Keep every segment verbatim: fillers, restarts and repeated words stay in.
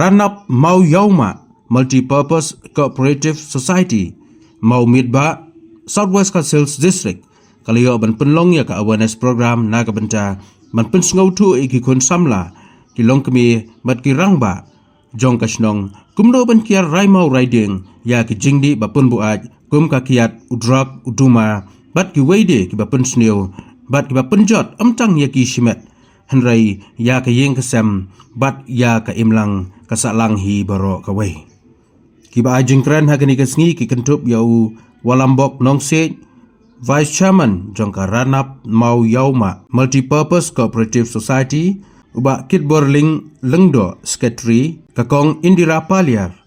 Ranap Mawïawma Multipurpose Cooperative Society, Mawmyntbah, South West Khasi Hills District, ka la ïoh ban pynlong ïa ka awareness program na ka bynta ban pynsngewthuh ïa ki khun samla, ki longkmie bad ki rangbah jong ka shnong kumno ban kiar rai maw rai dieng ïa ki jingdih ba pynbuaid kum ka kiad, u drok, u duma bad kiwei de kiba pynsniew bad kiba pynjot ym tang ïa ki shimet hynrei ïa ka ïing ka sem bad ïa ka imlang ka sahlang hi baroh kawei. Kiba ai jingkren ha kane ka sngi ki kynthup ïa u Walambok Nongsiej, Vice Chairman jong ka Ranap Mawïawma Multipurpose Cooperative Society, u Bah Kitborling Lyngdoh, Secretary, ka Kong Indira Paliar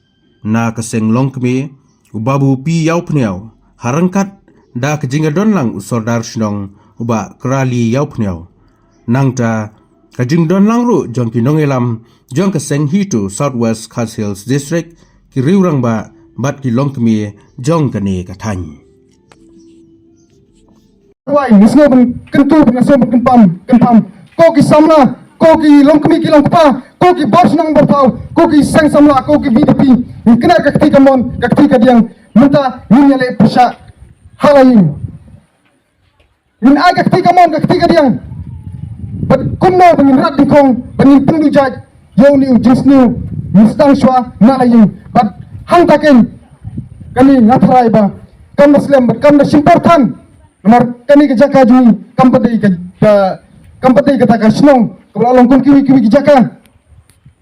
na ka seng longkmie, u Babu P Ïawphniaw, ha ryngkat da ka jingïadonlang u Sordar Shnong, u Bah Krali Ïawphniaw. Nangta ka jingdonlang ruh jong ki nongïalam jong ka seng HITO South West Khasi Hills District, ki riew rangbah bad ki longkmie jong kane ka thaiñ. Wai, nga sngew ban kyntu, nga sngew ban kynpam, kynpam. Ko ki samla, ko ki longkmie ki longkpa, ko ki bor shnong bor thaw, ko ki seng samla, ko ki VDP. Ngin kynnoh ka kti kamon, ka kti kadiang. Mynta ngin ïaleh pyrshah ha la ïing. Ngin ai ka kti kamon, ka kti kadiang. Bad kumno ba ngin rat dingkhong, ba ngin pynduh jait ïa une u jingsniew, ngin sdang shuwa na la ïing. Bad hangta keiñ kane nga tharai ba kam da slem bad kam da shim por than. Namar kane ka jaka jong ngi kam pat dei ka, ka, kam pat dei kata ka shnong kaba la long kum kiwei kiwei ki jaka,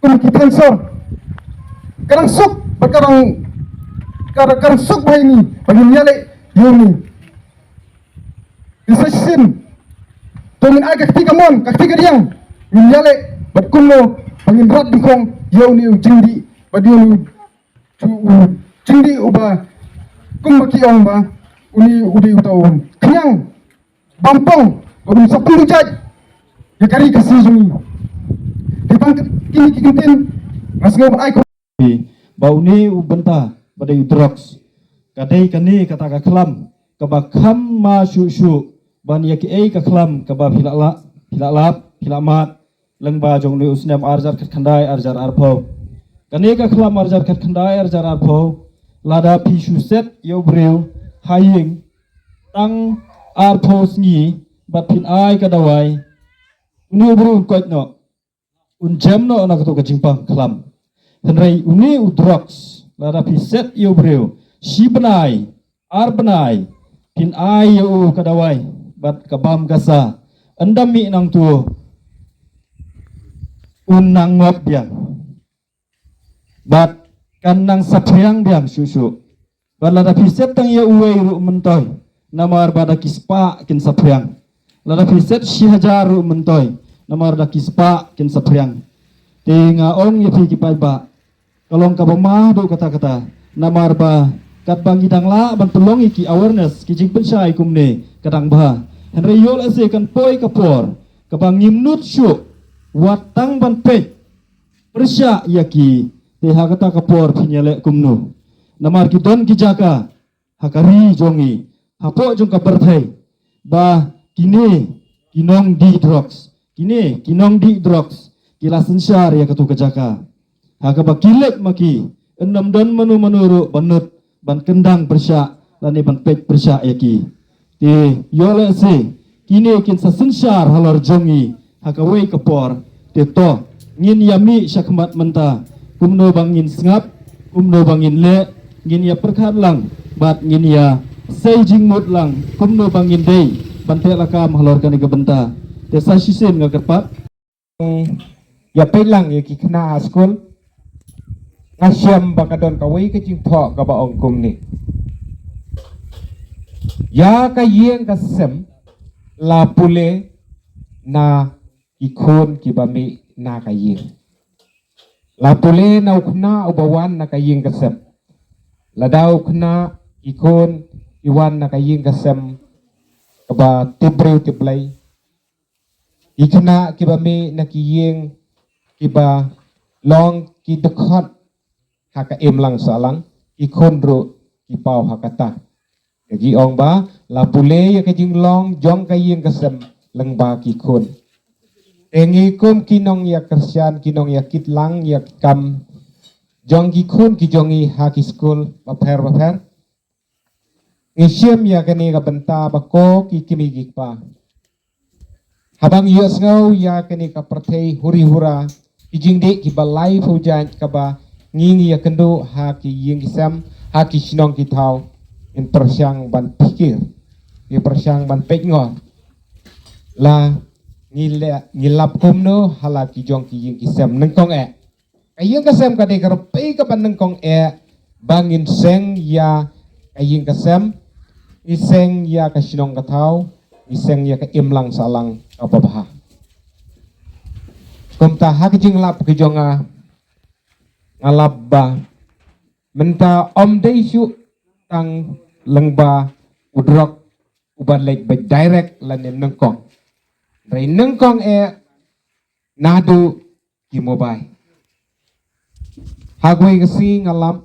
kum ki thain sor. Ka dang suk bad ka dang, ka, ka dang suk bha ïa ngi ba ngin ïaleh ïa une. Te sa shisien to ngin ai ka kti kamon, ka kti kadiang, ngin ïaleh bad kumno ba ngin rat dingkhong ïa une u jingdih bad ïa une u, u jingdih uba kumba ki ong ba une u dei uta u khñiang bampong ba un sa pynduh jait ïa ka ri Khasi jong ngi. Te tang kine ki kyntien nga sngew ban ai khublei ba une u bynta ba dei u drugs ka dei kane kata ka khlam kaba kham ma shuh shuh ban ïa kiei ka khlam kaba phi la lap, phi la lap, phi la mad lyngba jong une u snem ar hajar khatkhyndai ar hajar arphew. Kane ka khlam ar hajar khatkhyndai ar hajar arphew, lada phi shu set ïa u briew ha ïing tang arphew sngi bad phin ai ka dawai, une u briew un koit noh, un jem noh na kato ka jingpang khlam. Hynrei une u drugs, lada phi set ïa u briew shi bnai, ar bnai, phin ai ïa u ka dawai bad ka bam ka sa, ynda mih nangto un nang ngop biang bad kan nang saphriang biang shuh shuh. Bad lada phi set tang ïa uwei ruh myntoi, namar ba da ki spah kin saphriang. Lada phi set shi hajar ruh myntoi, namar da ki spah kin saphriang. Te nga ong ïa phi ki paidbah, ka long kaba ma haduh katta katta, namar ba katba ngi dang lah ban pynlong ïa ki awareness, ki jingpynshai kumne ka dang bha. Hynrei ïoh lehse kan poi ka por kaba ngim nud shuh wat tang ban peit pyrshah ïa ki. Te ha kata ka por phin ïaleh kumno? Namar ki don ki jaka ha ka ri jong ngi, hapoh jong ka pyrthei, ba kine ki nongdih drugs, kine ki nongdih drugs ki la synshar ïa kato ka jaka. Ha kaba ki leit ma ki, ym don mano mano ruh ba nud ban kyndang pyrshah lane ban peit pyrshah ïa ki. Te ïoh lehse kine kin sa synshar halor jong ngi ha kawei ka por. Te to ngin ïa mih shakhmat mynta, kumno ba ngin sngap, kumno ba ngin leh, ngin ïa pyrkhat lang bad ngin ïa sei jingmut lang kumno ba ngin dei ban teh lakam halor kane ka bynta. Te sa shisien nga kyrpad. Ïa peit lang ïa ki khynnah ha skul. Nga shem ba ka don kawei ka jingthoh kaba ong kumne: ïa ka ïing ka sem la pule na ki khun kiba mih na ka ïing. La pule na u khynnah uba wan na ka ïing ka sem. Lada u khynnah, ki khun ki wan na ka ïing ka sem kaba tip briew tip Blei, ki khynnah kiba mih na ki ïing kiba long ki dkhot ha ka imlang sahlang, ki khun ruh ki paw ha kata. Ka ki ong ba la pule ïa ka jinglong jong ka ïing ka sem lyngba ki khun. Te ngi kum ki nongïakyrshan, ki nongïakitlang ïa ka kam jong ki khun ki jong ngi ha ki skul bapher bapher. Ngi shim ïa kane ka bynta ba ko ki kmie ki kpa, haba ngi ïohsngew ïa kane ka pyrthei huri hura, ki jingdih kiba lai phew jait kaba ngi ngi ïakynduh ha ki ïing ki sem, ha ki shnong ki thaw, ngin pyrshang ban pyrkhat, ngi pyrshang ban peit ngor la ngi leh, ngi lap kumno ha la ki jong ki ïing ki sem nyngkong eh. Ka ïing ka sem ka dei ka ruh pei kaba nyngkong eh, ba ngin seng ïa ka ïing ka sem, ngin seng ïa ka shnong ka thaw, ngin seng ïa ka imlang sahlang kaba bha. Kumta ha ka jinglap ka jong nga, nga lap ba mynta ym dei shuh tang lyngba u drok uba leit beit direct lane nyngkong. Hynrei nyngkong eh naduh ki mobile. Ha kawei ka sngi nga lap,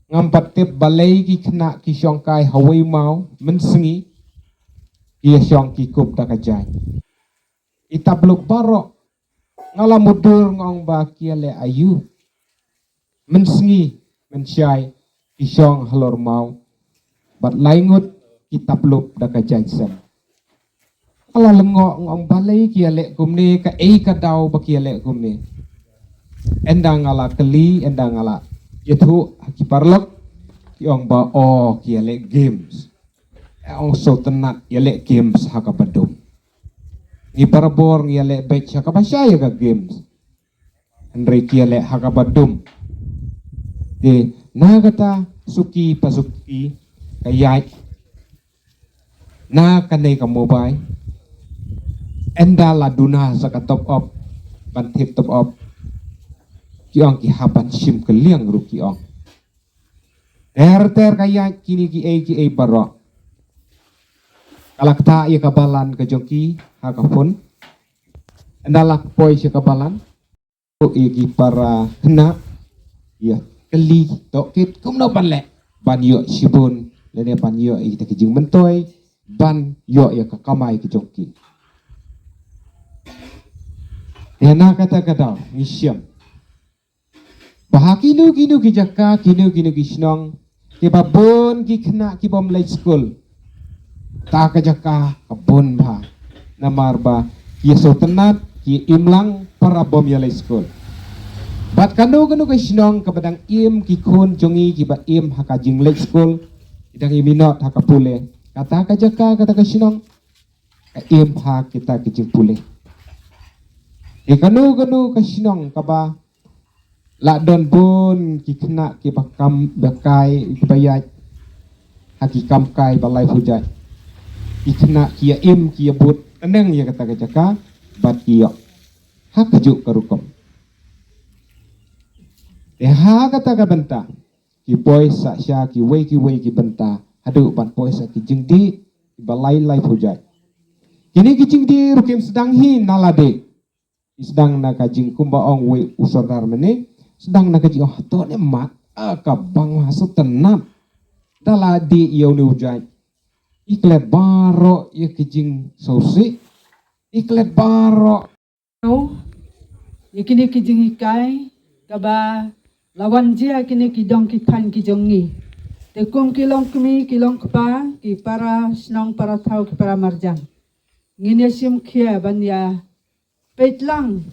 ngam pat tip balei ki khynnah ki shong kai ha wei maw mynsngi, ki ïa shong ki kup da ka jaiñ. Ki taplup baroh, nga la mutdur nga ong ba ki ïaleh aïu. Mynsngi, mynshai, ki shong halor maw, bad lai ngut ki taplup da ka jaiñ sem. Nga la lyngngoh nga ong balei ki ïaleh kumne, kaei ka daw ba ki ïaleh kumne. Ynda nga la kylli, ynda nga la ïathuh ha ki paralok, ki ong ba o ki ïaleh games. Ong sngewtynnat ïaleh games ha kaba dum. Ngi barabor ngi ïaleh beit ha kaba shai ïa ka games. Hynrei ki ïaleh ha kaba dum. Te na kata suki pa suki ka ïaid na kane ka mobile. Ynda la duna sa ka top up, ban thied top up, ki ong ki hap ban shim kylliang ruh ki ong. Ter ter ka ïaid kine kiei kiei baroh. Ka la ktah ïa ka balan ka jong ki ha ka phone. Ynda la poi sha ka balan, ïa ki para khynnah ïa kylli tohkit kumno ban leh ban ïoh shibun lane ban ïoh ïa kita ki jingmyntoi ban ïoh ïa ka kamai ka jong ki. Ïa na kata ka daw ngi shem ba ha kino kino ki jaka, kino kino ki shnong, kiba bun ki khynnah ki bym leit skul. Ta ka jaka ka bun bha. Namar ba ki ïa sngewtynnat, ki imlang para bym ïa leit skul. Bad kano kano ka shnong kaba dang im ki khun jong ngi kiba im ha ka jingleit skul, ki dang im ïnot ha ka pule. Kata ka jaka, kata ka shnong ka im ha kita ki jingpule. Ïa kano kano ka shnong kaba la don bun ki khynnah kiba kam ba kai kiba ïaid ha ki kam kai ba lai phew jait. Ki khynnah ki ïa im ki ïa bud tneng ïa kata ka jaka bad ki ïoh ha kajuh ka rukom. Te ha kata ka bynta ki poi sa sha kiwei kiwei ki bynta haduh ban poi sa ki jingdih kiba lai lai phew jait. Kine ki jingdih ruh kim sdang hi na lade. Ki sdang na ka jingkumba ong wei u sordar mynne, sdang na ka jingong hato ne mat, a ka bang ha sngewtynnat. Da la dih ïa une u jait, i klet baroh ïa ka jingsngewsih, i klet baroh ïa kine ki jinghikai kaba la wan jia kine ki dong ki thaiñ ki jong ngi. Te kum ki long kmie ki long kpa, ki para shnong para thaw ki para marjan, ngin ïa shim khia ban ïa peit lang,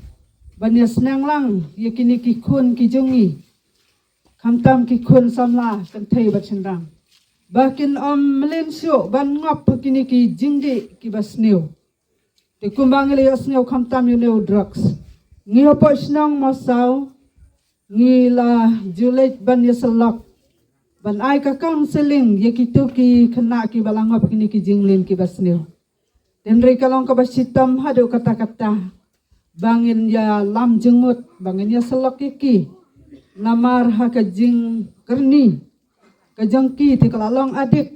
ban ïa sneng lang ïa kine ki khun ki jong ngi. Khamtam ki khun samla kynthei bad shynrang, ba kin ym mlien shuh ban ngop ha kine ki jingdih kiba sniew. Te kumba ngi la ïohsngew khamtam ïa une u drugs, ngi hapoh shnong Mawsaw ngi la ju leit ban ïa syllok, ban ai ka counselling ïa kito ki khynnah kiba la ngop kine ki jingmlien kiba sniew. Hynrei ka long kaba shitom haduh katta katta ba ngin ïalam jingmut, ba ngin ïa syllok ïa ki. Namar ha ka jingkyrni ka jong ki te ka la long adik.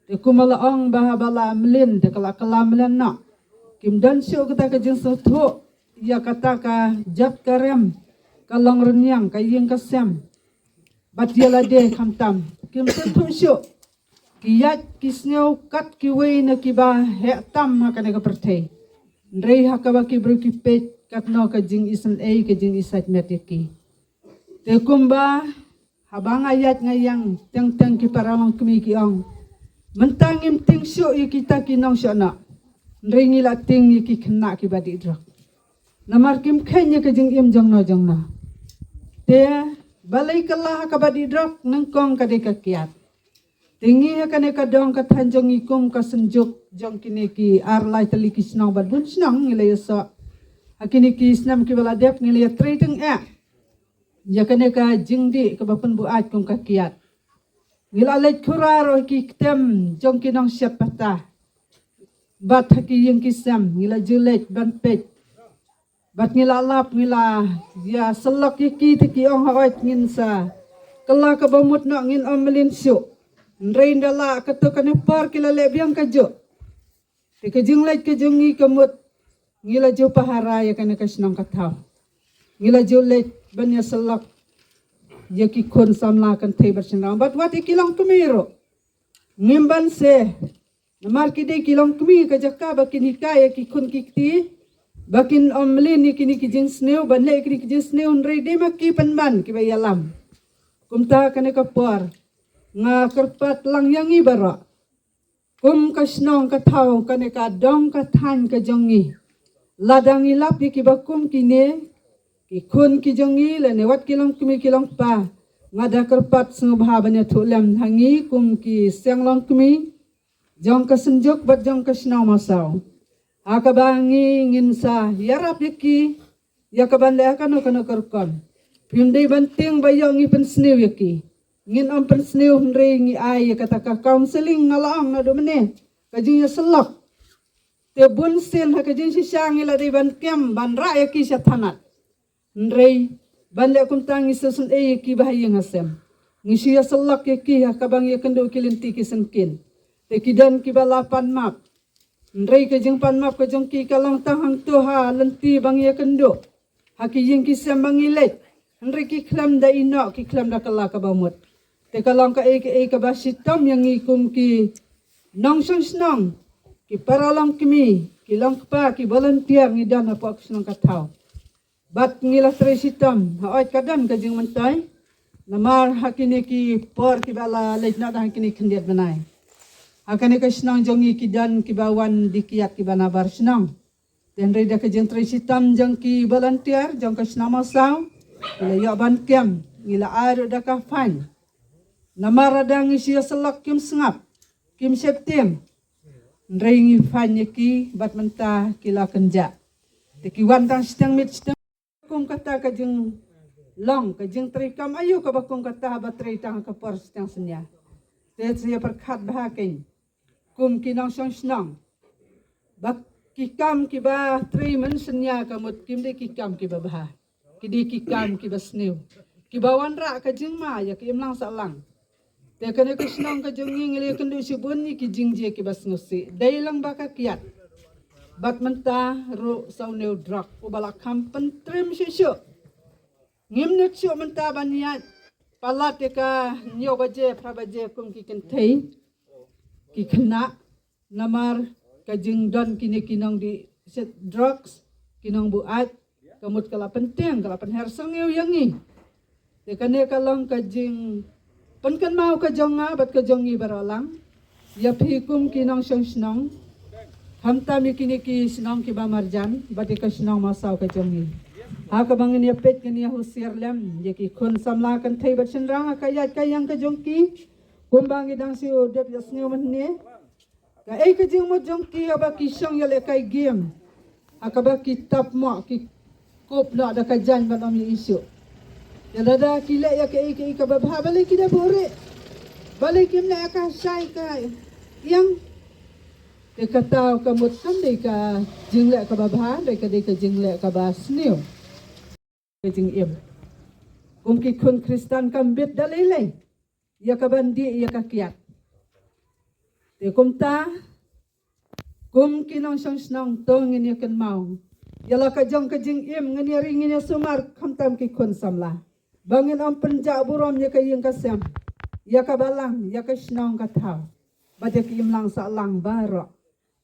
Te kumba la ong ba haba la mlien te ka la kylla mlien noh. Kim don shuh kata ka jingsngewthuh ïa kata ka jait ka rem, ka long rynïeng, ka ïing ka sem. Bad ïa lade khamtam kim sngewthuh shuh. Ki ïaid ki sngew kat kiwei na kiba heh tam ha kane ka pyrthei. Hynrei ha kaba ki briew ki peit, katno ka jingisynei, ka jingisait met ïa ki. Te kumba haba nga ïaid nga ïeng, teng teng ki para longkmie ki ong, mynta ngim tieng shuh ïa kita ki nongshong noh, hynrei ngi la tieng ïa ki khynnah kiba dih drok. Namar kim kheiñ ïa ka jingim jong no jong no. Te balei ka la ha kaba dih drok? Nyngkong ka dei ka kiad. Te ngi ha kane ka dong ka thaiñ jong ngi kum ka synjuk jong kine ki ar lai tylli ki shnong bad bun shnong ngi la ïasoh ha kine ki snem kiba la dep, ngi la ïatrei tyngeh ïa kane ka jingdih kaba pynbuaid kum ka kiad. Ngi la leit khura ruh ha ki ktem jong ki nongsiat patta bad ha ki ïing ki sem ngi la ju leit ban peit. Bad ngi la lap, ngi la ïa syllok ïa ki, te ki ong, haoid, ngin sa kylla kaba mut noh, ngin ym mlien shuh. Hynrei ynda la katto katne por ki la leh biang kajuh. Te ka jingleit ka jong ngi ka mut, ngi la ju pahara ïa kane ka shnong ka thaw. Ngi la ju leit ban ïa syllok ïa ki khun samla kynthei bad shynrang bad wat ïa ki longkmie ruh. Ngim ban se, namar ki dei ki longkmie, ka jaka ba kin hikai ïa ki khun ki kti ba kin ym mlien ïa kine ki jingsniew, ban leh ïa kine ki jingsniew, hynrei dei ma ki pynban kiba ïalam. Kumta kane ka por nga kyrpad lang ïa ngi baroh kum ka shnong ka thaw, kane ka dong ka thaiñ ka jong ngi. Lada ngi lap ïa kiba kum kine, ki khun ki jong ngi lane wat ki longkmie ki longkpa, nga da kyrpad sngewbha ban ïathuh lem ha ngi kum ki seng longkmie jong ka synjuk bad jong ka shnong Mawsaw. Ha kaba ngi ngin sa ïarap ïa ki ïa kaban leh ha kano kano ka rukom. Phim dei ban tieng ba ïoh ngi pynsniew ïa ki. Ngin ym pynsniew, hynrei ngi ai ïa kata ka counselling, nga la ong naduh mynne, ka jingïasyllok. Te bun sien ha ka jingshisha ngi la dei ban kem ban rah ïa ki sha thanat. Hynrei ban leh kumta ngi shu sngewsih ïa ki ba ha ïing ha sem. Ngi shu ïasyllok ïa ki ha kaba ngi ïakynduh ki lynti ki syngkien. Te ki don kiba la pan map. Hynrei ka jingpan map ka jong ki ka long tang hangto ha lynti ba ngi ïakynduh, ha ki ïing ki sem ba ngi leit. Hynrei ki khlem da ïehnoh, ki khlem da kylla kaba mut. Te ka long kaei kaei kaba shitom ïa ngi kum ki nongshong shnong, ki para longkmie, ki longkpa, ki volunteer ngi don hapoh ka shnong ka thaw. Bad ngi la trei shitom, haoid ka don ka jingmyntoi. Namar ha kine ki por kiba la leit noh da ha kine khyndiat bnai, ha kane ka shnong jong ngi ki don kiba wan dih kiad kiba na bar shnong. Te hynrei da ka jingtrei shitom jong ki volunteer jong ka shnong Mawsaw, ngi la ïoh ban kem, ngi la ai ruh da ka fine. Namar lada ngi shu ïasyllok kim sngap, kim sheptieng. Hynrei ngi fine ïa ki bad mynta ki la kynjah. Te ki wan tang shiteng miet shiteng. Kum kata ka jinglong, ka jingtrei kam aïu kaba kum kata ba trei tang ha ka por shiteng synñia. Te sa ïa pyrkhat bha kein kum ki nongshong shnong ba ki kam kiba trei mynsynñia ka mut kim dei ki kam kiba bha. Ki dei ki kam kiba sniew, kiba wanrah ka jingma ïa ka imlang sahlang. Te kane ka shnong ka jong ngi ngi la ïakynduh shibun ïa ki jingjia kiba sngewsih. Dei lang ba ka kiad bad mynta ruh sa une u drok uba la kham pyntrim shuh shuh. Ngim nud shuh mynta ban ïaid palat ïa ka hynñiew baje, phra baje kum ki kynthei, ki khynnah. Namar ka jingdon kine ki nongdih drugs, ki nongbuaid, ka mut ka la pyntieng, ka la pynher syrngiew ïa ngi. Te kane ka long ka jingpynkynmaw ka jong nga bad ka jong ngi baroh lang ïa phi kum ki nongshong shnong, khamtam ïa kine ki shnong kiba marjan bad ïa ka shnong Mawsaw ka jong ngi. Ha kaba ngin ïa peit, ngin ïa husiar lem ïa ki khun samla kynthei bad shynrang ha ka ïaid ka ïeng ka jong ki. Kumba ngi dang shu dep ïa sngew mynne, kaei ka jingmut jong ki haba ki shong ïalehkai game ha kaba ki tap noh, ki kup noh da ka jaiñ ban ym ïohi shuh. Ïa lada ki leh ïa kaei kaei kaba bha, balei ki da buhrieh? Balei kim leh ïa ka shai ka ïeng? Te kata ka mut kam dei ka jingleh kaba bha, dei ka dei ka jingleh kaba sniew. Ka jingim kum ki khun Khristan kam bit da lei lei ïa ka ban dih ïa ka kiad. Te kumta kum ki nongshong shnong to ngin ïa kynmaw ïa la ka jong ka jingim, ngin ïa ri ngin ïa sumar khamtam ki khun samla ba ngin ym pynjah burom ïa ka ïing ka sem, ïa ka balang, ïa ka shnong ka thaw bad ïa ki imlang sahlang baroh.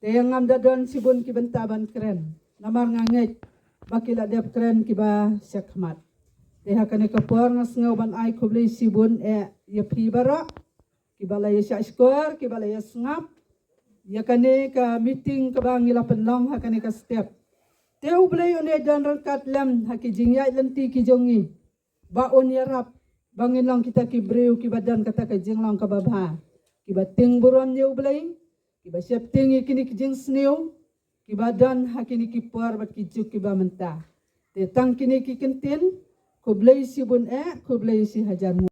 Te ngam da don shibun ki bynta ban kren namar nga ngeit ba ki la dep kren kiba shakhmat. Te ha kane ka por nga sngew ban ai khublei shibun eh ïa phi baroh kiba la ïa shah shkor, kiba la ïa sngap ïa kane ka meeting kaba ngi la pynlong ha kane ka step. Te U Blei un ïa don ryngkat lem ha ki jingïaid lynti ki jong ngi, ba un ïarap ba ngin long kita ki briew kiba don kata ka jinglong kaba bha, kiba tieng burom ïa U Blei, kiba sheptieng ïa kine ki jingsniew kiba don ha kine ki por bad ki juk kiba mynta. Te tang kine ki kyntien, khublei shibun eh, khublei shihajar nguh.